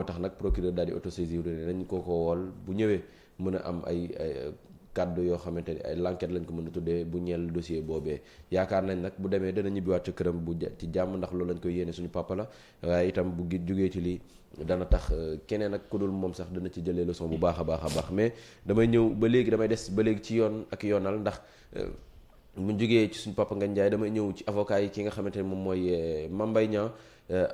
moo tax nag procureur daal di autosaisir nañ ko wool bu ñëwee mën a am ay kàddu yoo xamante ni ay l'enquête lañ ko mën a tuddee bu ñeel dossier boobee yaakaar nañ nag bu demee dana ñibbiwaat ca këram bu ci jàmm ndax loolu lañ koy yéene suñu papa la waaye itam bu jógee ci lii dana tax keneen ak ku dul moom sax dana ci jëlee leçon bu baax a baax mais damay ñëw ba léegi damay des ba léegi ci yoon ak yoonal ndax mu jógee ci suñu papa Ngagne Ndiaye damay ñëw ci avocat yi ki nga xamante ni moom mooy Mame Mbaye Niang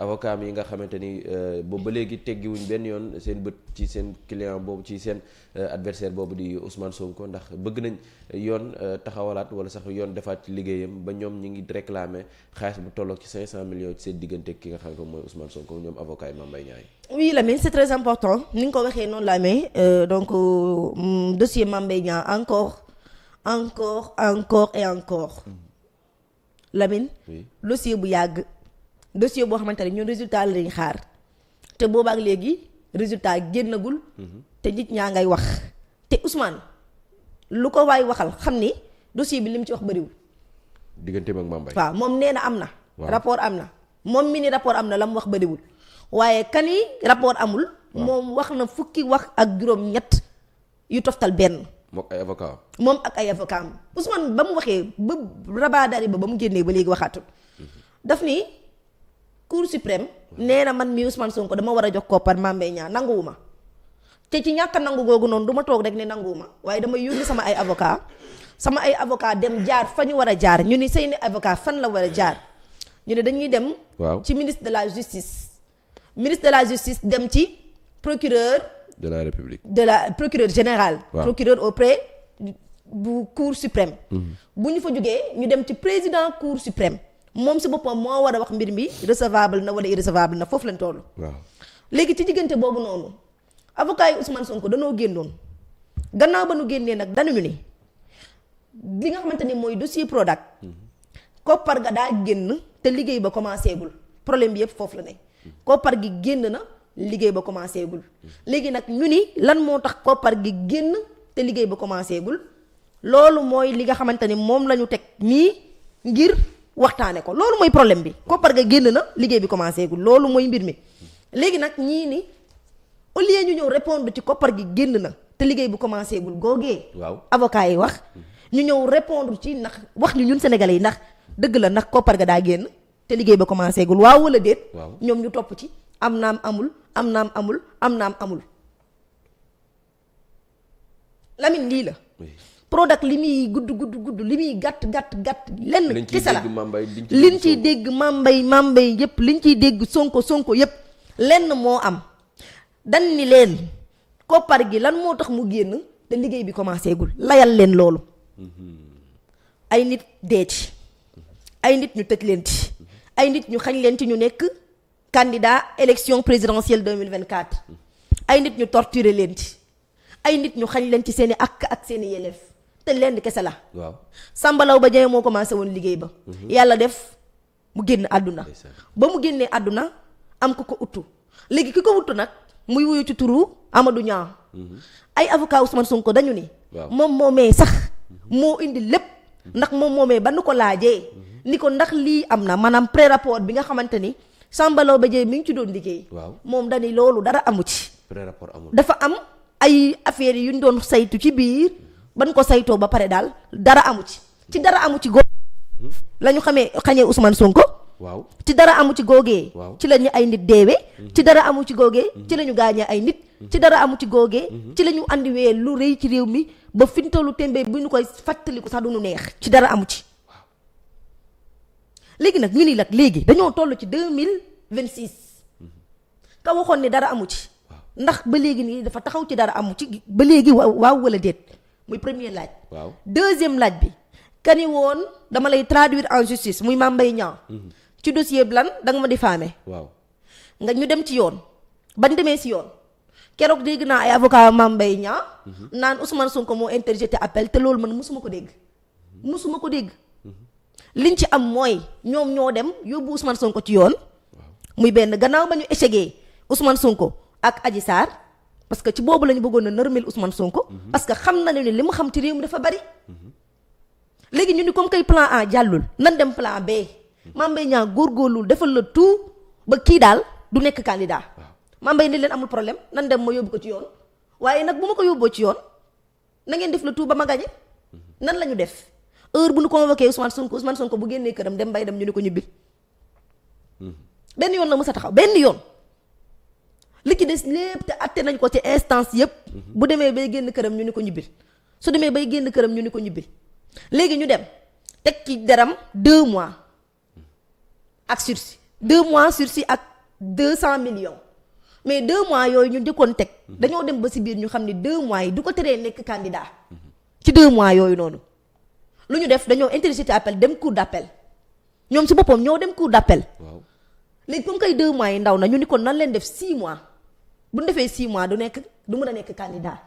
avocat yi nga xamante ni boobu ba léegi teggiwuñ benn yoon seen bët ci seen client boobu ci seen adversaire boobu di Ousmane Sonko ndax bëgg nañ yoon taxawalaat wala sax yoon defaat ci liggéeyam ba ñoom ñi ngi réclamer xaalis bu tolloog ci 500 millions ci seen diggante ki nga xam ne mooy Ousmane Sonko ñoom avocat yi Mame Mbaye Niang yi. oui Lamine c'est très important ni nga ko waxee noonu la amee donc dossier Mame Mbaye Niang encore et encore Lamine. Oui. Dossier bu yàgg. dossier boo xamante ne ñun résultat la lañ xaar te boobaak léegi résultat génnagul. te nit ñaa ngay wax te Ousmane lu ko waay waxal xam ni dossier bi li mu ci wax bëriwul. digganteem ak Mame Mbaye. waaw moom nee na am na. waaw rapport am na moom mi ni rapport am na la mu wax bëriwul waaye kani rapport amul. moom wax na fukki wax ak juróom-ñett yu toftal benn. moom ak ay avocat am Ousmane ba mu waxee ba rabaadari ba mu génnee ba léegi waxaatul daf ni. Cour suprême nee na man mi Ousmane Sonko dama war a jox koppar Mame Mbaye Niang nanguwuma te ci ñàkk nangu googu noonu du ma toog rek ne nanguwuma waaye dama yónni sama ay avocat dem jaar fa ñu war a jaar ñu ni seeni avocat fan la war a jaar ñu ne dañuy dem. waaw ci ministre de la justice dem ci procureur de la République procureur général. waaw procureur auprès bu Cour suprême. bu ñu fa jógee ñu dem ci président Cour suprême. moom si boppam moo war a wax mbir mi recevable na wala irrecevable na foofu lañ toll. waaw léegi ci diggante boobu noonu avocat yi Ousmane Sonko danoo génnoon gannaaw ba nu génnee nag dañu ni li nga xamante ni mooy dossier Prodac. koppar ga daa génn te liggéey ba commencé gul problème bi yëpp foofu la ne. koppar gi génn na liggéey ba commencé gul. léegi nag ñu ni lan moo tax koppar gi génn te liggéey ba commencé gul loolu mooy li nga xamante ni moom la ñu teg nii ngir. waxtaane ko loolu mooy problème bi koppar ga génn na liggéey bi commencé gul loolu mooy mbir mi léegi nag ñii ni au lieu ñu ñëw répondre ci koppar gi génn na te liggéey bi commencé gul googee waaw avocat yi wax ñu ñëw répondre ci ndax wax ñu ñun sénégalais yi ndax dëgg la ndax koppar ga daa génn te liggéey ba commencé gul waaw wala déet ñoom ñu topp ci am naam amul Lamine lii la Prodac li muy gudd li muy gàtt lenn kese la liñ ciy dégg Mame Mbaye yëpp liñ ciy dégg Sonko yëpp lenn moo am dan ni leen koppar gi lan moo tax mu génn te liggéey bi commencé gul layal leen loolu ay nit dee ci ay nit ñu tëj leen ci ay nit ñu xañ leen ci ñu nekk candidat élection présidentielle 2024 ay nit ñu torturer leen ci ay nit ñu xañ leen ci seeni ak seeni yelleef te leen kese la. waaw Samba Laobé Dieng moo commencé woon liggéey ba. yàlla def mu génn àdduna. ba mu génnee àdduna am ko uttu léegi ki ko uttu nag muy wuyu ci turu Amadou Niang. ay avocat Ousmane Sonko dañu ni. moom moomee sax moo indi lépp ndax moom moomee ba nu ko laajee. ni ko ndax lii am na maanaam pré rapport bi nga xamante ni Samba Laobé Dieng mi ngi ci doon liggéey. moom dañuy loolu dara amu ci. pré rapport amul dafa am ay affaires yu ñu doon saytu ci biir. ban ko saytoo ba pare daal dara amu ci dara amu ci góor la ñu xañee Ousmane Sonko. waaw ci dara amu ci góogee. ci la ñu ay nit deewee. ci dara amu ci góogee. ci la ñu gaañee ay nit. ci dara amu ci góogee. ci la ñu andiwee lu rëy ci réew mi ba fi ñu tollu tembe bu ñu koy fàttaliku sax du ñu neex ci dara amu ci. léegi nag ñu ni nag léegi dañoo toll ci 2026 ka waxoon ni dara amu ci. ndax ba léegi nii dafa taxaw ci dara amu ci ba léegi waaw wala déet. muy premier laaj. waaw deuxième laaj bi. kani woon dama lay traduire en justice muy Mame Mbaye Niang. ci dossier bi lan da nga ma diffamé. waaw nga ñu dem ci yoon. bañ demee si yoon. keroog dégg naa ay avocat Mame Mbaye Niang. naan Ousmane Sonko moo interjeté appel te loolu man musuma ko dégg. liñ ci am mooy ñoom ñoo dem yóbbu Ousmane Sonko ci yoon. muy benn gannaaw ba ñu échecgee Ousmane Sonko ak Adji Sarr. parce que ci boobu la ñu bëggoon na nërmeel Ousmane Sonko. parce que xam na ne li mu xam ci réew mi dafa bari. léegi ñu ni comme kay plan A jàllul nan dem plan B. Mame Mbaye Niang góorgóorlu defal la tout ba kii daal du nekk candidat. Mambay ni leen amul problème nan dem ma yóbbu ko ci yoon waaye nag bu ma ko yóbboo ci yoon na ngeen def le tout ba ma gañe nan la ñu def heure bu ñu convoqué Ousmane Sonko bu génnee këram dem bay dem ñu ni ko ñibbi benn yoon la mës a taxaw benn yoon li ci des lépp te atte nañ ko ci instance yëpp bu demee bay génn këram ñu ni ko ñibbil su demee bay génn këram ñu ni ko ñibbil léegi ñu dem teg ci deram 2 mois ak sursis 2 mois sursis ak 200 millions mais 2 mois yooyu ñu dëkkoon teg dañoo dem ba si biir ñu xam ne 2 mois yi du ko teree nekk candidat ci 2 mois yooyu noonu lu ñu def dañoo interjeté appel dem cour d'appel ñoom si boppam ñoo dem cour d'appel léegi comme kay 2 mois yi ndaw na ñu ni kon nan leen def 6 mois bu ñu defee 6 mois du mën a nekk candidat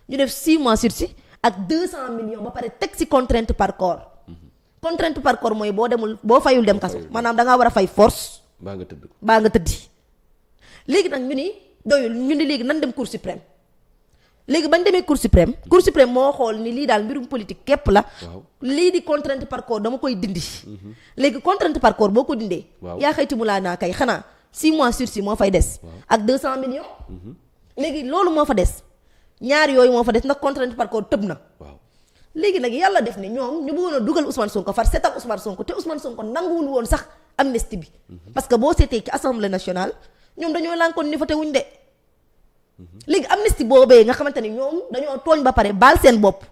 ñu def 6 mois sursis ak 200 millions ba pare teg si contrainte par corps contrainte par corps mooy boo fayul dem kaso maanaam da ngaa war a fay force baa nga tëddi léegi nag ñu ni doyul ñu ni léegi nan dem cour suprême léegi bañ demee cour suprême moo xool ni lii daal mbirum politique képp la lii di contrainte par corps dama koy dindi léegi contrainte par corps boo ko dindee yaa xayti mu laa naa kay xanaa 6 mois sursis moo fay des ak 200 millions léegi loolu moo fa des ñaar yooyu moo fa des ndax contrainte par corps tëb na léegi nag yàlla def ne ñoom ñu bëggoon a dugal Ousmane Sonko far seetal Ousmane Sonko te Ousmane Sonko nanguwul woon sax amnistie bi parce que boo seetee ci assemblée nationale ñoom dañoo lànkoon ni fa te wuñ de léegi amnistie boobee nga xamante ni ñoom dañoo tooñ ba pare baal seen bopp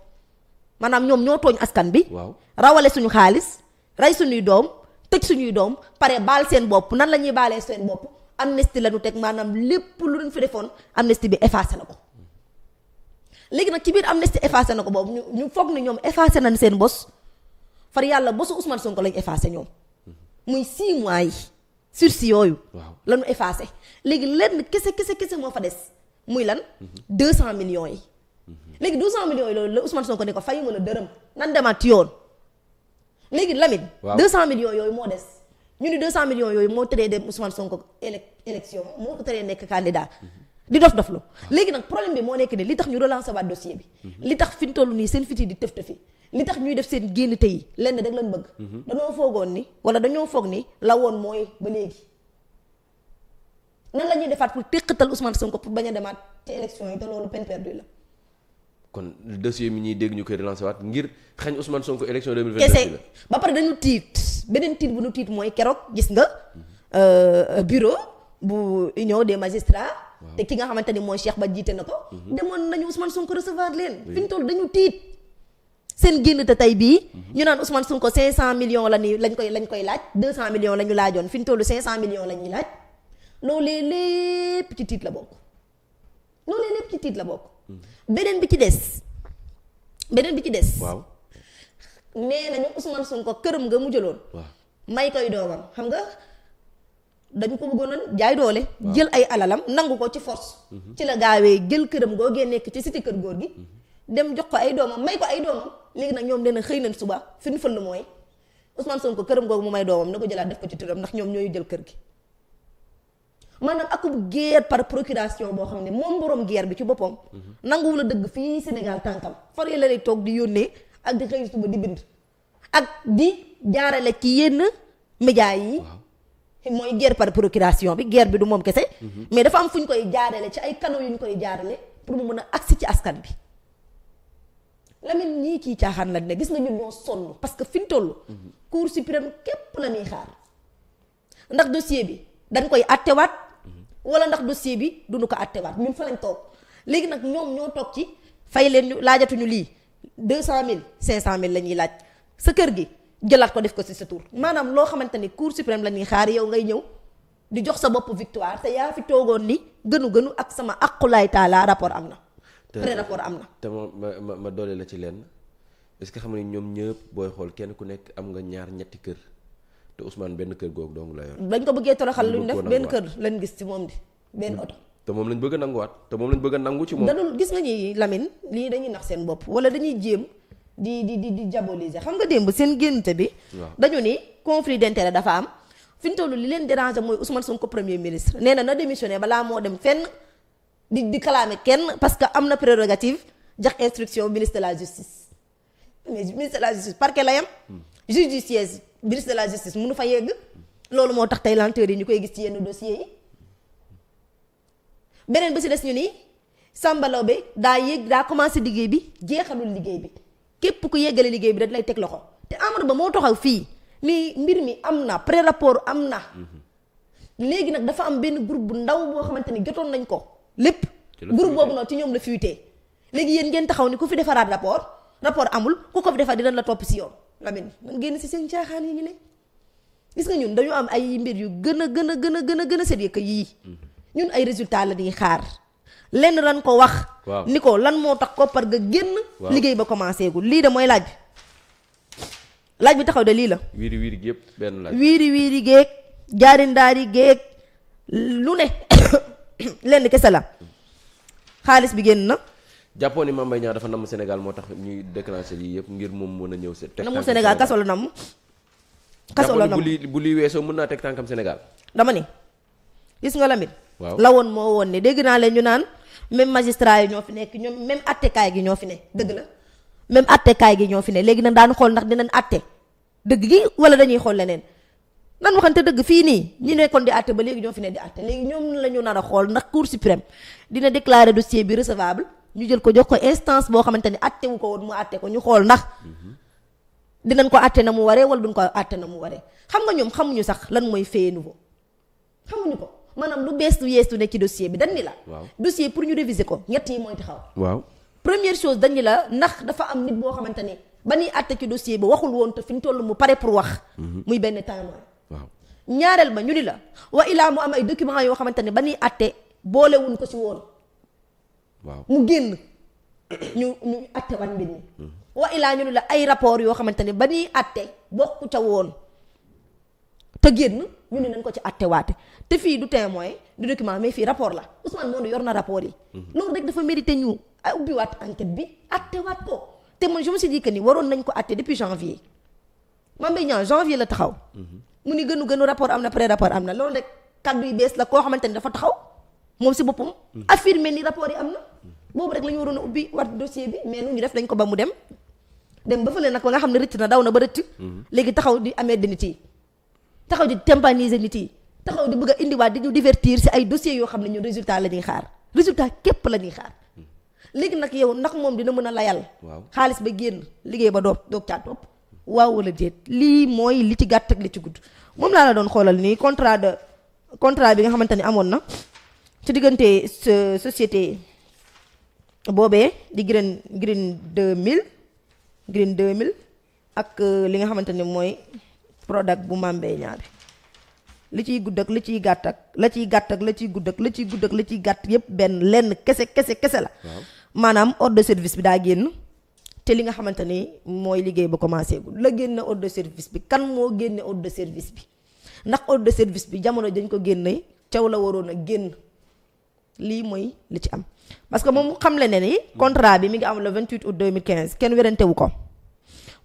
maanaam ñoom ñoo tooñ askan bi rawale suñu xaalis rey suñuy doom tëj suñuy doom pare baal seen bopp nan la ñuy baalee seen bopp amnistie la ñu teg maanaam lépp lu ñu fi defoon amnistie bi effacé na ko léegi nag ci biir amnistie effacé na ko boobu ñu foog ni ñoom effacé nañ seen bos far yàlla bosu Ousmane Sonko lañ effacé ñoom muy 6 mois yi sursis yooyu la ñu effacé léegi lenn kese moo fa des muy lan 200 millions yi léegi 200 millions yi loolu la Ousmane Sonko ne ko fay ma la dërëm nan demaat ci yoon léegi Lamine 200 millions yooyu moo des ñu ni 200 millions yooyu moo teree dem Ousmane Sonko élection moo ko teree nekk candidat di dof lu léegi nag problème bi moo nekk ne li tax ñu relancer waat dossier bi li tax fi ñu toll nii seen fiti di tëf-tëfi li tax ñuy def seen génn tey lenn rek lañ bëgg dañoo foogoon ni wala dañoo foog ni la woon mooy ba léegi nan la ñuy defaat pour téqatal Ousmane Sonko pour bañ a demaat ci élection yi te loolu peine perdue la kon dossier mi ñuy dégg ñu koy relancer waat ngir xañ Ousmane Sonko élection 2022 kese ba pare dañu tiit beneen tiit bu ñu tiit mooy keroog gis nga bureau bu union des magistrats te ki nga xamante ni mooy Cheikh Ba jiite na ko demoon nañu Ousmane Sonko recevoir leen fi ñu toll dañu tiit seen génn te tey bii ñu naan Ousmane Sonko 500 millions lañ koy laaj 200 millions la ñu laajoon fi ñu toll 500 millions la ñuy laaj loolee lépp ci tiit la bokk beneen bi ci des waaw nee nañu Ousmane Sonko këram nga mu jëloon may koy doomam xam nga dañu ko bëggoon a jaay doole jël ay alalam nangu ko ci force ci la gaawee jël këram googee nekk ci cité kër góor gi dem jox ko ay doomam may ko ay doomam léegi nag ñoom dina xëy nañ suba fi ñu fël mooy Ousmane Sonko këram googu mu may doomam na ko jëlaat def ko ci turam ndax ñoom ñooy jël kër gi maanaam akub guerre par procuration boo xam ne moom borom guerre bi ci boppam nanguwul a dëgg fii Sénégal tànkam far yi la lay toog di yónnee ak di xëy suba di bind ak di jaarale ci yenn médias yi mooy guerre par procuration bi guerre bi du moom kese mais dafa am fu ñu koy jaarale ci ay canaux yu ñu koy jaarale pour mu mën a agsi ci askan bi Lamine ñii ciy caaxaan la ne gis nga ñun ñoo sonn parce que fi ñu toll cour suprême képp la ñuy xaar ndax dossier bi dañ koy attewaat wala ndax dossier bi duñu ko attewaat ñun fa lañ toog léegi nag ñoom ñoo toog ci fay leen ñu laajatuñu lii 200 000 500 000 la ñuy laaj sa kër gi jëlaat ko def ko ci sa tour maanaam loo xamante ni cour suprême la ñuy xaar yow ngay ñëw di jox sa bopp victoire te yaa fi toogoon ni gënu ak sama aqulaay taala rapport am na pré rapport am na te ma doole la ci lenn est-ce que xam ne ñoom ñëpp booy xool kenn ku nekk am nga ñetti kër te Ousmane benn kër googu dong la yor dañ ko bëggee toroxal lu ñu def benn kër lañ gis ci moom di benn oto te moom lañ bëgg a nanguwaat te moom lañ bëgg a nangu ci moom dadul gis nga ñi Lamine lii dañuy nax seen bopp wala dañuy jéem di diaboliser xam nga démb seen génnte bi dañu ni conflit d'intérêt dafa am fi ñu toll li leen déranger mooy Ousmane Sonko premier ministre nee na démissionné balaa moo dem fenn di kalaame kenn parce que am na prérogative jox instruction ministre de la justice mais ministre de la justice parquet la yam juge du siège ministre de la justice mënu fa yegg loolu moo tax tey lenteur yi ñu koy gis ci yenn dossiers yi beneen ba si des ñu ni Samba Laobé daa commencé liggéey bi jeexalul liggéey bi képp ku yeggale liggéey bi dañ lay teg loxo te Amadou Ba moo taxaw fii ni mbir mi am na pré rapport am na léegi nag dafa am benn groupe bu ndaw boo xamante ni jotoon nañ ko lépp groupe boobu noonu ci ñoom la fuité léegi yéen ngeen taxaw ni ku fi defaraat rapport amul ku ko fi defar dinañ la topp si yoon Lamine man génn si seen caaxaan yi ñu ne gis nga ñun dañu am ay mbir yu gën a sérieux que yii ñun ay résultat la ñuy xaar lenn ran ko wax ni ko lan moo tax koppar ga génn liggéey ba commencé gul lii de mooy laaj bi taxaw de lii la wiiri wiiri gi yëpp benn laaj wiiri géeg jaari ndaari géeg lu ne lenn kese la xaalis bi génn na jàppoon ni Mame Mbaye Niang dafa namm Sénégal moo tax ñuy déclenché lii yëpp ngir moom mën a ñëw namu Sénégal kaso la namm kaso la namm bu lii weesoo mën naa teg tànkam Sénégal dama ni gis nga Lamine waaw la woon moo woon ne dégg naa leen ñu naan même magistrat yi ñoo fi nekk ñoom même attekaay gi ñoo fi ne dëgg la même attekaay gi ñoo fi ne léegi nag daan xool ndax dinañ atte dëgg gi wala dañuy xool leneen nan waxante dëgg fii nii ñi nekkoon di atte ba léegi ñoo fi ne di atte léegi ñoom la ñu nar a xool ndax cour suprême dina déclarer dossier bi recevable ñu jël ko jox ko instance boo xamante ni atte wu ko woon mu atte ko ñu xool ndax dinañ ko atte na mu waree wala duñ ko atte na mu waree xam nga ñoom xamuñu sax lan mooy fait nouveau xamuñu ko maanaam lu bees lu yeestu nekk ci dossier bi dañ ni la dossier pour ñu réviser ko ñett yi mooy taxaw waaw première chose dañ ni la ndax dafa am nit boo xamante ni ba ñuy atte ci dossier bi waxul woon te fi ñu toll mu pare pour wax muy benn témoin waaw ñaareel ba ñu ni la wa ilaa mu am ay documents yoo xamante ne ba ñuy atte boolewuñ ko ci woon waaw mu génn ñu atte wan mbir mi wa ilaa ñu ni la ay rapport yoo xamante ne ba ñuy atte bokku ca woon te génn ñu ne nañ ko ci atte waate te fii du témoin du document mais fii rapport la Ousmane Mondo yor na rapport yi loolu rek dafa mérité ñu ubbiwaat enquête bi atte waat ko te man je me suis dit que ni waroon nañ ko atte depuis janvier Mame Mbaye Niang janvier la taxaw mu ni gënu rapport am na pré rapport am na loolu rek kaddu yi bees la koo xamante ni dafa taxaw moom si boppam affirmé ni rapport yi am na boobu rek la ñu waroon a ubbi waat dossier bi mais nu ñu def dañ ko ba mu dem ba fële nag ba nga xam ne rëcc na daw na ba rëcc léegi taxaw di amee nit yi taxaw di tympaniser nit yi taxaw di bëgg a indiwaat di ñu divertir si ay dossiers yoo xam ne ñun résultat la ñuy xaar résultat képp la ñuy xaar léegi nag yow ndax moom dina mën a layal xaalis ba génn liggéey ba doog caa topp waaw wala déet lii mooy li ci gàtt ak li ci gudd moom laa la doon xoolal nii contrat bi nga xamante ni amoon na ci diggante société boobee di Green 2000 ak li nga xamante ni mooy Prodac bu Mame Mbaye Niang li ciy gudd ak li ciy gàtt ak la ciy gàtt ak la ciy gudd ak la ciy gudd ak la ciy gàtt yépp benn lenn kese la maanaam ordre de service bi daa génn te li nga xamante ni mooy liggéey ba commencé gul la génn ordre de service bi kan moo génne ordre de service bi ndax ordre de service bi jamono dañ ko génne caw la waroon a génn lii mooy li ci am parce que moom xam le ne ni contrat bi mi ngi am le 28 août 2015 kenn werantewu ko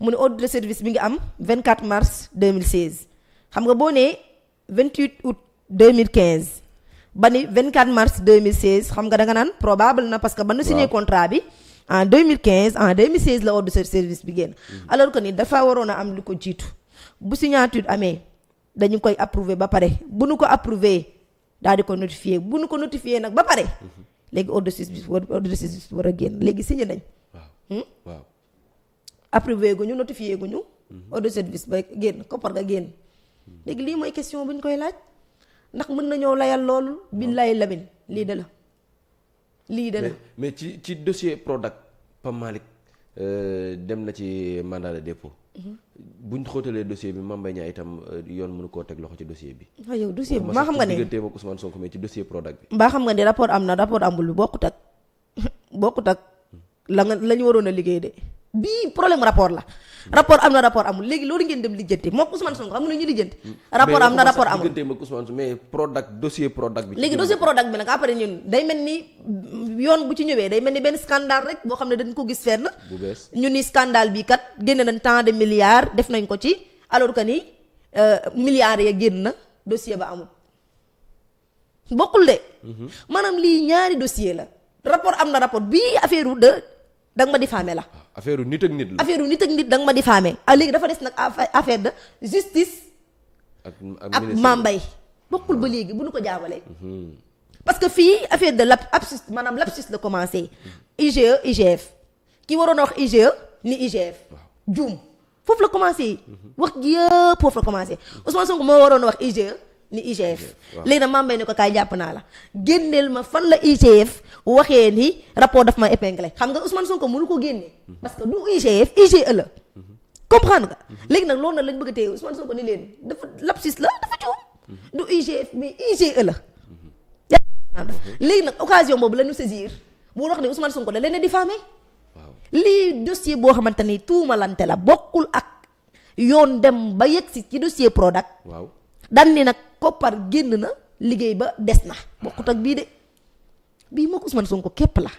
mu ne ordre de service bi ngi am 24 mars 2016 xam nga boo nee 28 août 2015 ba ni 24 mars 2016 xam nga da nga naan probable na parce que ba nu signé contrat bi en 2015 en 2016 la ordre de service bi génn alors que ni dafa waroon a am lu ko jiitu bu signature amee dañu koy approuver ba pare bu nu ko approuver daal di ko notifier bu nu ko notifier nag ba pare léegi ordre de service war a génn léegi signé nañ waaw approuver gu ñu notifier gu ñu ordre de service ba génn koppar ga génn léegi lii mooy question bu ñu koy laaj ndax mën nañoo layal loolu billaay Lamine lii de la mais ci dossier Prodac Pape Malick dem na ci mandat de dépôt buñ xóotalee dossier bi Mame Mbaye Niang itam yoon mënu koo teg loxo ci dossier bi waaw yow dossier bi maa xam nga ne digganteem ak Ousmane Sonko mais ci dossier Prodac bi mbaa xam nga ne rapport am na rapport amul bi bokkut ak la ñu waroon a liggéey de bii problème rapport la rapport am na rapport amul léegi loolu ngeen dem lijjanti moom Ousmane Sonko amul ñu lijjanti rapport am na rapport amul digganteem ak Ousmane Sonko mais Prodac dossier Prodac bi léegi dossier Prodac bi nag après ñun day mel ni yoon bu ci ñëwee day mel ni benn scandale rek boo xam ne dañ ko gis fenn bu bees ñu ni scandale bi kat génne nañ tant de milliards def nañ ko ci alors que ni milliards ya génn na dossier ba amul bokkul de maanaam lii ñaari dossier la rapport am na rapport bii affaire de da nga ma diffamé la affaire nit ak nit la affaire nit ak nit da nga ma diffamé léegi dafa des nag affaire de justice ak Mame Mbaye bokkul ba léegi bu nu ko jaabalee parce que fii affaire de lapsus maanaam lapsus la commencé. IGE IGF ki waroon a wax IGE ni IGF. juum foofu la commencé. wax ji yëpp foofu la commencé Ousmane Sonko moo waroon a wax IGE ni IGF. léegi nag Mame Mbaye ne ko kaay jàpp naa la génneel ma fan la IGF waxee ni rapport daf ma épinglé xam nga Ousmane Sonko mënu ko génne. parce que du IGF IGE la. comprendre nga. léegi nag loolu nag lañ bëgg a téye Ousmane Sonko ni leen dafa lapsus la dafa juum. du IGF mais IGE la. léegi nag occasion boobu la ñu saisir bu wax ne Ousmane Sonko da leen a diffamé. lii dossier boo xamante ni tuumalante la bokkul ak yoon dem ba yegg si ci dossier Prodac. waaw daan ni nag koppar génn na liggéey ba des na bokkut ak bii de bii moo ko Ousmane Sonko képp la.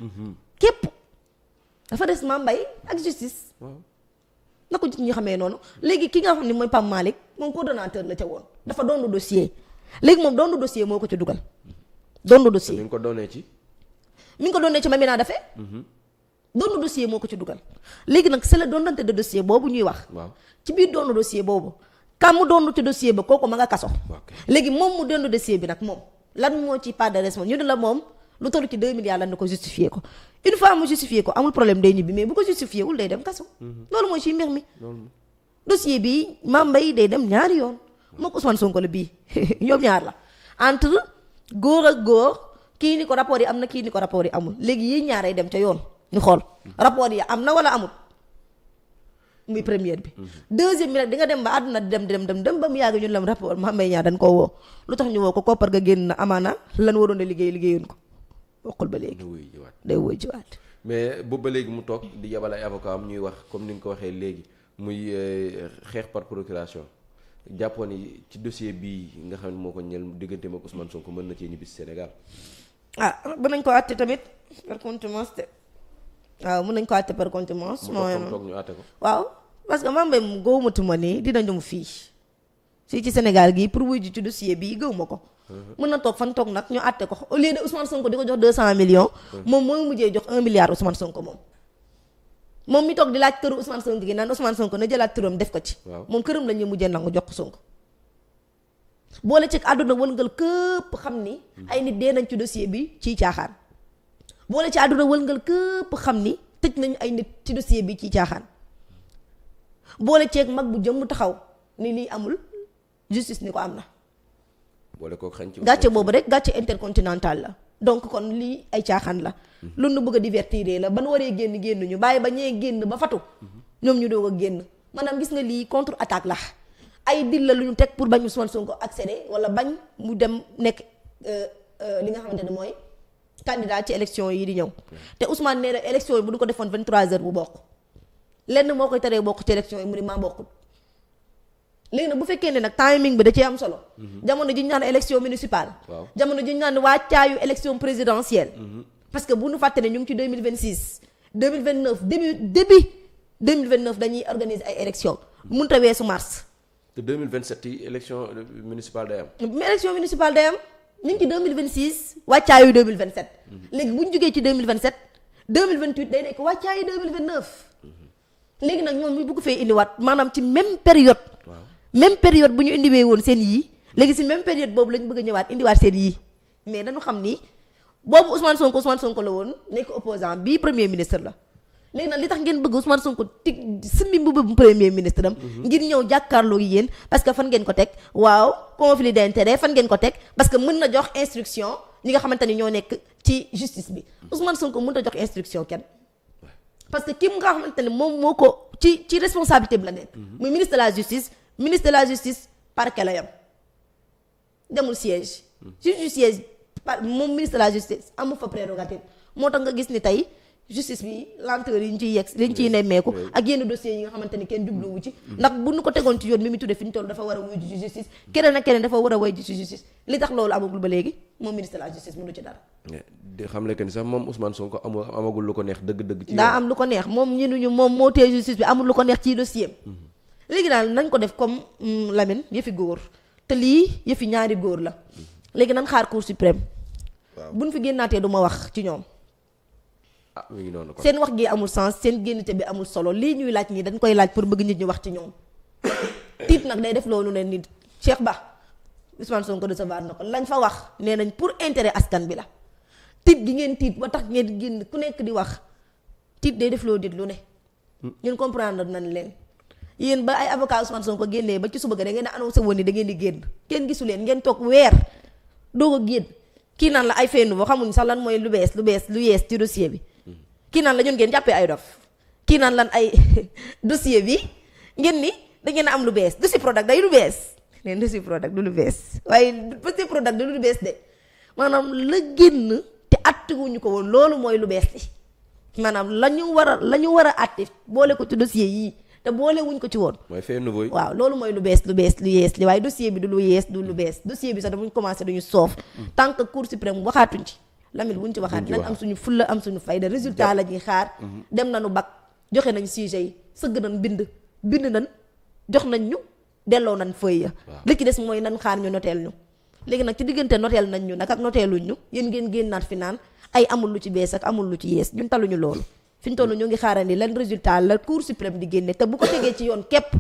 képp dafa des Mame Mbaye ak justice. na ko ñu xamee noonu léegi ki nga xam ne mooy Pape Malick moom coordonnateur la ca woon dafa doon dossier léegi moom doon dossier moo ko ci dugal. doon dossier mi ngi ko doonee ci. mi ngi ko doonee ci Mamina Daffé. doon dossier moo ko ci dugal léegi nag c'est le donnante de dossier boobu ñuy wax. waaw ci biir doon dossier boobu. kam mu doon ci dossier ba kooku ma nga kaso. léegi moom mu doon dossier bi nag moom lan moo ci part de responsabilité ñu ne la moom lu toll ci 2 milliards lan na ko justifié ko une fois mu justifié ko amul problème day ñibbi mais bu ko justifié wul day dem kaso. loolu mooy ci mbir mi. dossier bi Mame Mbaye day dem ñaari yoon moo ko Ousmane Sonko la bii ñoom ñaar la entre góor ak góor kii ni ko rapport yi am na kii ni ko rapport yi amul léegi yi ñaaray dem ca yoon ñu xool rapport yi am na wala amul muy première bi. deuxième bi nag di nga dem ba àdduna dem ba mu yàgg ñun lam rapport Mame Mbaye Niang dañ koo woo lu tax ñu woo ko koppar ga génn na amaana lan waroon a liggéeyoon ko bokkul ba léegi. day wóy jiwaat mais boobu ba léegi mu toog di yabal ay avocat am ñuy wax comme ni nga ko waxee léegi muy xeex par procuration jàppoon ni ci dossier bii nga xam ne moo ko ñel diggante ak Ousmane Sonko mën na cee ñibbi Sénégal. ah mën nañ ko àtte tamit par contumace te waaw mën nañ ko àtte par contumace. mooy toog ñu àtte ko. waaw parce que Mame Mbaye mu gëwmatuma ni dina ñëw fii ci Sénégal gii pour wuy ji ci dossier bii gëwuma ko. mën na toog fan toog nag ñu àtte ko au lieu de Ousmane Sonko di ko jox 200 millions. moom mooy mujjee jox 1 milliard Ousmane Sonko moom mi toog di laaj këru Ousmane Sonko gi naan Ousmane Sonko na jëlaat turam def ko ci. moom këram la ñuy mujjee nangu jox ko Sonko. boole ci àdduna wëlngal këpp xam ni. ay nit dee nañ ci dossier bi ciy caaxaan. boole ci àdduna wëlngal këpp xam ni tëj nañu ay nit ci dossier bi ciy caaxaan. boole ceeg mag bu jëm taxaw ni lii amul justice ni ko am na. boole ko xañ ci gàcce boobu rek gàcce intercontinental la donc kon lii ay caaxaan la. lu nu bëgg a divertir la ban waree génn ñu bàyyi ba ñee génn ba fatu ñoom ñu doog a génn maanaam gis nga lii contre attaque la ay dil la lu ñu teg pour bañ Ousmane Sonko accéder wala bañ mu dem nekk li nga xamante ne mooy candidat ci élection yi di ñëw te Ousmane nee na élection yi bu ñu ko defoon 23h bu bokk lenn moo koy teree bokk ci élection yi mu ni maa bokkul. léegi nag bu fekkee ne nag timing bi da cee am solo. jamono ji ñu naan élection municipale. jamono ji ñu naan wàccaayu élection présidentielle. parce que bu ñu fàtte ne ñu ngi ci 2026 2029 début 2029 dañuy organiser ay élections mënut a weesu mars. te 2027 yi élection municipale day am. élection municipale day am ñu ngi ci 2026 wàccaayu 2027. léegi bu ñu jógee ci 2027 2028 day nekk wàccaayu 2029. léegi nag ñoom ñu bëgg fee indiwaat maanaam ci même période. même période bu ñu indiwee woon seen yii léegi si même période boobu lañ bëgg a ñëwaat indiwaat seen yii mais dañu xam ni boobu Ousmane Sonko la woon nekk opposant bii premier ministre la léegi nag li tax ngeen bëgg Ousmane Sonko tig simbi mbubu premier ministre am ngir ñëw jàkkaarloo yi yéen parce que fan ngeen ko teg waaw conflit d'intérêt fan ngeen ko teg parce que mën na jox instruction ñi nga xamante ni ñoo nekk ci justice bi Ousmane Sonko mën na jox instruction kenn parce que ki nga xamante ne moom moo ko ci responsabilité bi la nekk muy ministre de la justice parquet la yam demul siège juge du siège moom ministre de la justice amul fa prérogative moo tax nga gis ni tey justice bi lenteur yi ñu ciy yegg liñ ciy nemmeeku ak yenn dossiers yi nga xamante ni kenn jubluwu ci ndax bu ñu ko tegoon ci yoon mi mu tudde fi ñu toll dafa war a wuyu ci justice keneen ak keneen dafa war a wuyu ci justice li tax loolu amagul ba léegi moom ministre de la justice mënu ci dara di xam le que ni sax moom Ousmane Sonko amagul lu ko neex dëgg-dëgg ci daa am lu ko neex moom ñenuñu moom moo tee justice bi amul lu ko neex ci dossier léegi daal nañ ko def comme Lamine yëfi góor te lii yëfi ñaari góor la léegi nañ xaar Cour suprême buñ fi génnaatee du ma wax ci ñoom mi ngi noonu seen wax gi amul sens seen génnte bi amul solo lii ñuy laaj nii dañ koy laaj pour bëgg nit ñi wax ci ñoom tiit nag day def loolu ne nit Cheikh Ba Ousmane Sonko recevoir na ko lañ fa wax nee nañ pour intérêt askan bi la tiit gi ngeen tiit ba tax ngeen génn ku nekk di wax tiit day def loo dit lu ne ñun comprendre nañ leen yéen ba ay avocat Ousmane Sonko génnee ba ci suba ga da ngeen a annoncé woon ni da ngeen di génn kenn gisu leen ngeen toog weer doog a génn kii naan la ay fait nouveau xamuñ sax lan mooy lu yees ci dossier bi kii naan la ñun ngeen jàppee ay dof kii naan lan ay dossier bi ngeen ni da ngeen a am lu bees dossier Prodac day lu bees neen dossier Prodac du lu bees waaye dossier Prodac du lu bees de maanaam la génn te attewuñu ko woon loolu mooy lu bees li maanaam la ñu war a atte boole ko ci dossier yii te boole wuñ ko ci woon. mooy fait nouveau yi. waaw loolu mooy lu bees lu yees li waaye dossier bi du lu yees du lu bees dossier bi sax damuñ commencé duñu soof tant que Cour suprême waxaatuñ ci Lamine buñ ci waxaat nañ am suñu fulla am suñu fayda résultat la ñuy xaar dem nañu bac joxe nañ sujet yi sëgg nañ bind nañ jox nañ ñu delloo nañ feuille ya li ci des mooy nañ xaar ñu noteel ñu léegi nag ci diggante noteel nañ ñu nag ak noteeluñ ñu yéen ngeen génnaat fi naan ay amul lu ci bees ak amul lu ci yees ñun taluñu loolu fi ñu toll ñu ngi xaarandi lan résultat la Cour suprême di génne te bu ko tegee ci yoon képp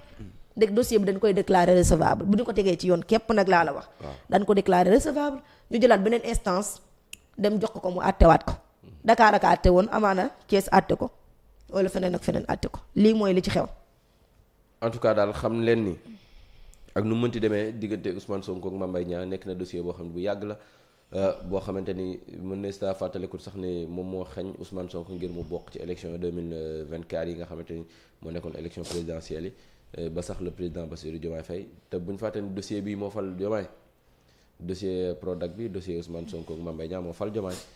dégg dossier bi dañ koy déclarer recevable bu ñu ko tegee ci yoon képp nag laa la wax dañ ko déclarer recevable ñu jëlaat beneen instance dem jox ko mu àttewaat ko Dakar ak àtte woon amaana Thiès àtte ko wala feneen ak feneen àtte ko lii mooy li ci xew en tout cas daal xam leen ni ak nu mënti demee diggante Ousmane Sonko ak Mame Mbaye Niang nekk na dossier boo xam ne bu yàgg la boo xamante ni mën na sta fàttalikul sax ne moom moo xañ Ousmane Sonko ngir mu bokk ci élection 2024 yi nga xamante ni moo nekkoon élection présidentielle yi ba sax le président Bassirou Diomaye Faye te buñ fàtte ni dossier bi moo fal Diomaye dossier Prodac bi dossier Ousmane Sonko ak Mame Mbaye Niang moo fal Diomaye